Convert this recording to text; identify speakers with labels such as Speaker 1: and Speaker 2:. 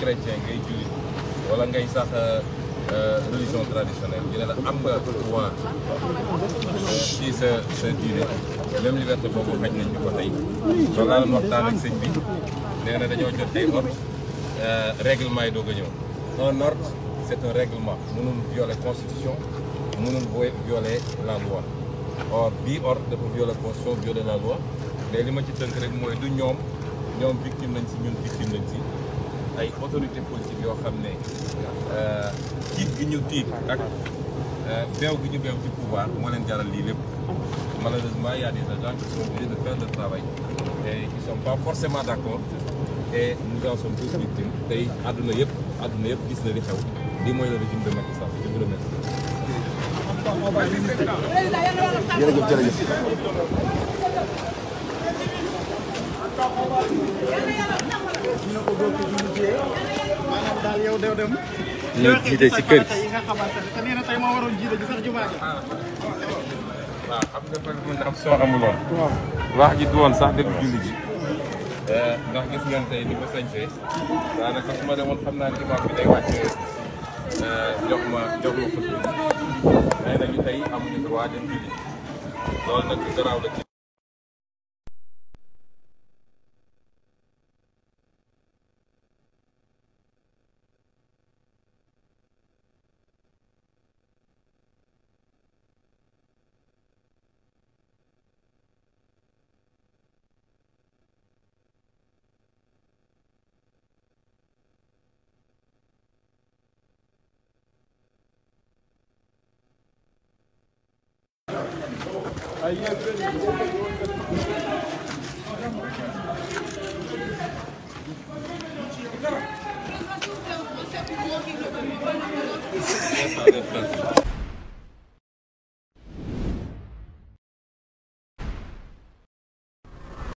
Speaker 1: chrétien ngay jullit wala ngay sax religion traditionnelle ñu ne la am nga droit ci sa diine même liberté boobu xañ nañ ñu ko tey loolu laa doon waxtaan ak sëñ bi nee na dañoo jot ay ordre règlement yi doog a ñëw un ordre c'est un règlement mënul violer constitution mënul violer la loi or bii ordre dafa violer constitution violer la loi mais li ma ci tënk rek mooy du ñoom victime lañ si ñun victime lañ si ay autorité politique yoo xam ne tiit gi ñu tiit ak beew gi ñu beew ci pouvoir moo leen jaral lii lépp malheureusement il y a des agents qui sont obligés de faire le travail et qui sont pas forcément d'accord et nous en sommes tous victimes tey àdduna yëpp gis na li xew lii mooy le régime de Macky Sall je vous remercie.
Speaker 2: jërëjëf.
Speaker 3: maanaam daal yow dew dem
Speaker 2: ñu jiite ci kër
Speaker 3: yi nga xamante ne te nee na tey moo waroon jiite ji sax jumaa ji.
Speaker 1: waaw xam nga fan mën am soo amuloon. wax ji du woon sax def julli ji. ndax gis ngeen tey ni ma sañsee daanaka su ma demoon xam naa ne imaam bi day wàcce jox ma xëpp mais nag tey amuñu droit dem julli loolu nag garaaw la ci. Ay,